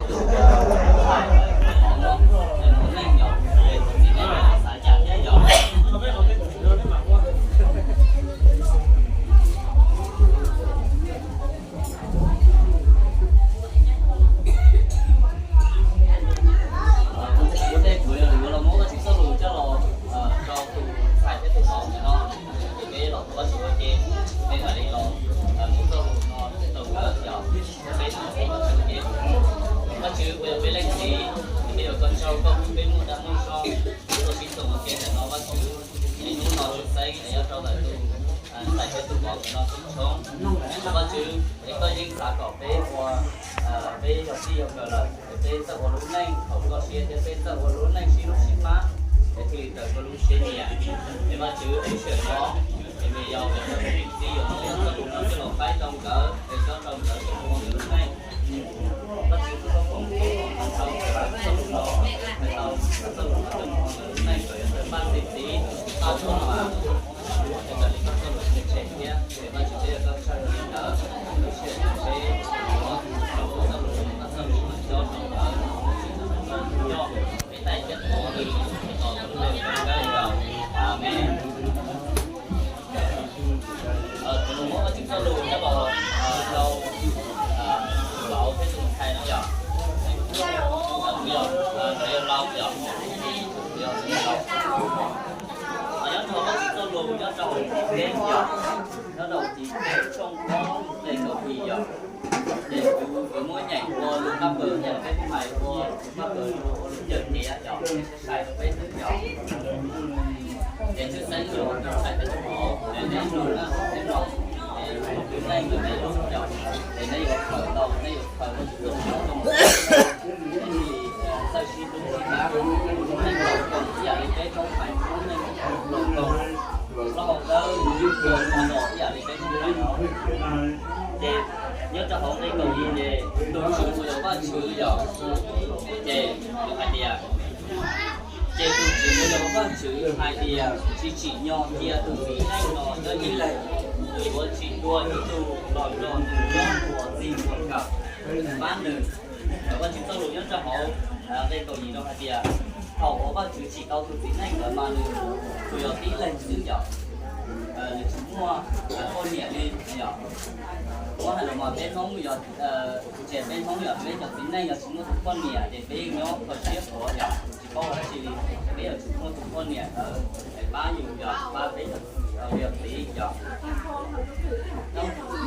Ua ntej kuv yuav los muab Vajtswv txoj lus coj los rau tus ntxhais thiab tus vauv ntawm no, ces peb los thov Vajtswv ua ke, peb mam li los muab txoj lus no rau nkawd yom. Peb thov Vajtswv ua ke. Vajtswv uas yog peb Leej Txiv, peb ua koj tsaug koj pub peb muaj dag muaj zog, peb tau sib koom ua ke ntawm no Vajtswv. Peb hnub no tshwj xeeb es yuav rau ntawm tus ntxhais thiab tus vauv ntawm no txhua txhua tus. Vajtswv, es koj yeej xav kom peb ua, peb yog txij yog nkawm lawm es peb txawj ua lub neej haum koj siab thiab peb txawj ua lub neej sib hlub sib pab, es thiaj li raws koj lub siab nyiam. Es Vajtswv, lub sij hawm no es nws yog tus txiv yuav muab txoj lus no coj los faib rau nkawd, es coj rau nkawd coj mus ua nkawd lub neej. Vajtswv, thov koj foom koob hmoov rau nkawd txoj lus no, hais tau txoj lus no coj mus ua nkawd lub neej kom yog tus pab txi txiv, pab txhua tus, es raws li koj txoj lus qhia tshem thiab. Es Vajtswv, peb ua koj tsaug rau li ntawd, lub sij hawm no peb yuav rau koj txoj lus, koj txoj lus no coj rau nkawd, tsis txhob tau tus coj, peb taij ciaj tos nws, tos nws lub neej rau nkawd yom. Amees. Kuv los muab Vajtswv txoj lus coj los rau tus vauv thiab tus ntxhais no yom. Kuv yog, kuv yog Lauj yom, kuv yog Lauj. Nyob rau Vajtswv txoj lus nyob rau Tim Thej yom, nyob rau Tim Thej tshooj ob nqe kaum yim yom. Ces kuv, kuv muab nyeem ua lus paj pawg, yog peb hais ua lus paj pawg ua lus cawm tiav yom, sai sai rau peb xwb yom. Ces tshwj xeeb rau tus ntxhais thiab tus vauv, es neb mloog na, neb mloog, es tus neeg ntawm neb lub yom, es neb yuav khaws tau, neb yuav khaws Vajtswv txoj lus no coj mus ua, es thiaj li txawj sib hlub sib pab, lub neej los koom ib yam li peb Hmoob hais, lub neej los koom, plaub hau dawb, los ib yam li peb Hmoob hais no. Ces nyob rau hauv nqe kaum yim ces tus Tswv uas yog Vajtswv yom, ces nws hais tias, ces tus Tswv uas yog Vajtswv hais tias, tsis tsim nyog cia tus txiv neej no nyob ib leeg, yuav tsim dua ib tug los nrog nws nyob ua txij ua nkawm, pab nws. Vajtswv txoj lus nyob rau hauv nqe kaum yim no hais tias, thaum uas Vajtswv tsim tau tus txiv neej ntawd mas nws tsuas yog tib leeg xwb yom, nws tsis muaj poj niam li yom. Muab hais los mas peb Hmoob yog, tsis, peb Hmoob yog peb cov txiv neej yog tsis muaj tus poj niam ces peb yeej nyob kho siab khuav yom, tsis paub dab tsi li. Peb yuav tsum muaj tus poj niam ntawd es pab yus yom, pab peb cov txiv yom.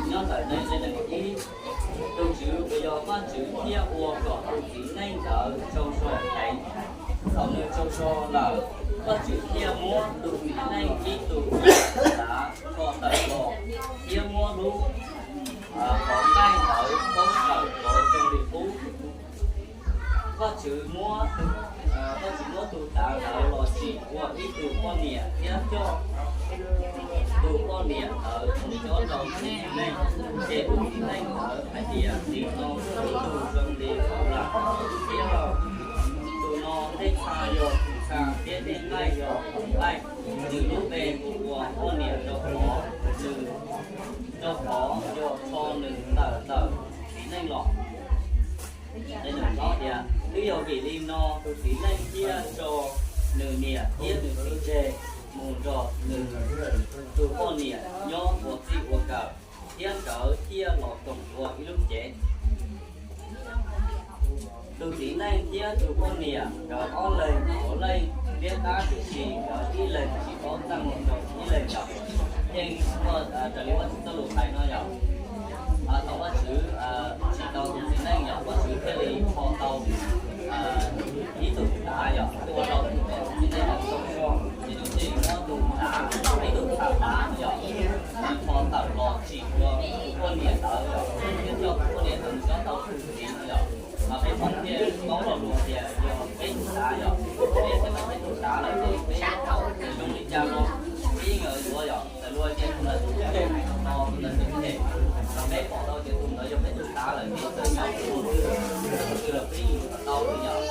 Nyob ntawm nqe nees nkaum ib, tus Tswv uas yog Vajtswv thiaj ua kom tus txiv neej ntawd tsaug zog heev. Thaum nws tsaug zog lawm, Vajtswv thiaj muab tus txiv neej ib tug tav kho tawm los, thiab muab lub qhov nqaij ntawd poob tawm los zoo li qub. Vajtswv muab, Vajtswv muab tus tav ntawd los tsim ua ib tug poj niam thiab coj tus poj niam ntawd mus cob rau tus txiv neej, ces tus txiv neej ntawd hais tias, nim no kuv tus zoo li hauj lwm thiab lauj. Tus no tej txha yog tus txha thiab tej nqaij yog tus nqaij. Nws lub npe hu ua poj niam rau qhov nws, rau qhov yog rho nws tawm ntawm txiv neej los. Nws hais tias, twb yog vim li no tus txiv neej thiaj tso nws niam thiab nws txiv tseg mus nrog nws tus poj niam nyob ua txij ua nkawm, thiab nkawd thiaj los koom ua ib lub cev. Tus txiv neej thiab tus poj niam nkawd ob leeg puav leej liab qab, tiam sis nkawd ib leeg tsis paub txaj muag rau ib leeg yom. Yeej muaj raws li Vajtswv txoj lus hais no yom. Thaum Vajtswv tsim tau tus txiv neej yom, Vajtswv thiaj li kho tau ib tug tav yom, ua rau tus txiv neej tau zog, ces nws thiaj li muab tus tav, ib tug tav yom, nws kho tawm los tsim ua tus poj niam ntawd yom, thiab coj tus poj niam ntawd mus cob tau tus txiv no yom. Mas peb Hmoob thiaj paub lo lus tias yog peb tus tav yom, peb txhais tau peb tus tav lawm ces peb zoo li cas los peb yeej yuav yom. Txawm luag tias tus ntawd tus phem, tus no tus ntawd tus phem, mas peb pom tau tias tus ntawd yog peb tus tav lawm ces txawm nyob tus twg, tus twg los peb yeej yuav tau li yom.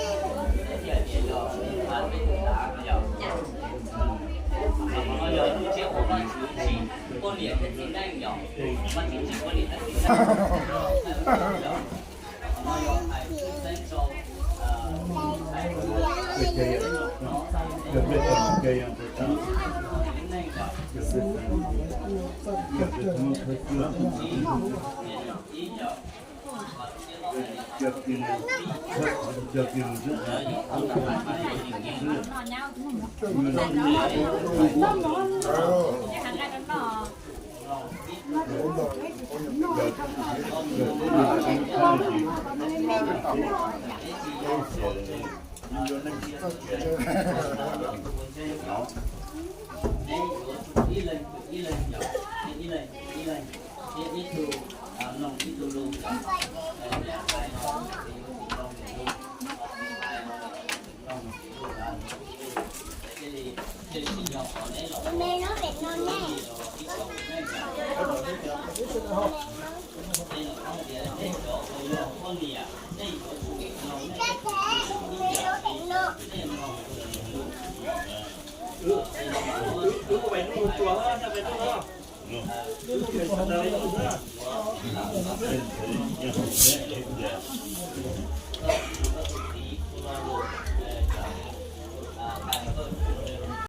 Peb thiaj tias yog peb tus tav no yom. Qhov no yog lub ntsiab uas Vajtswv tsim poj niam thiab txiv neej yom, Vajtswv tsim poj niam thiab txiv neej. Qhov no yog hais tshwj xeeb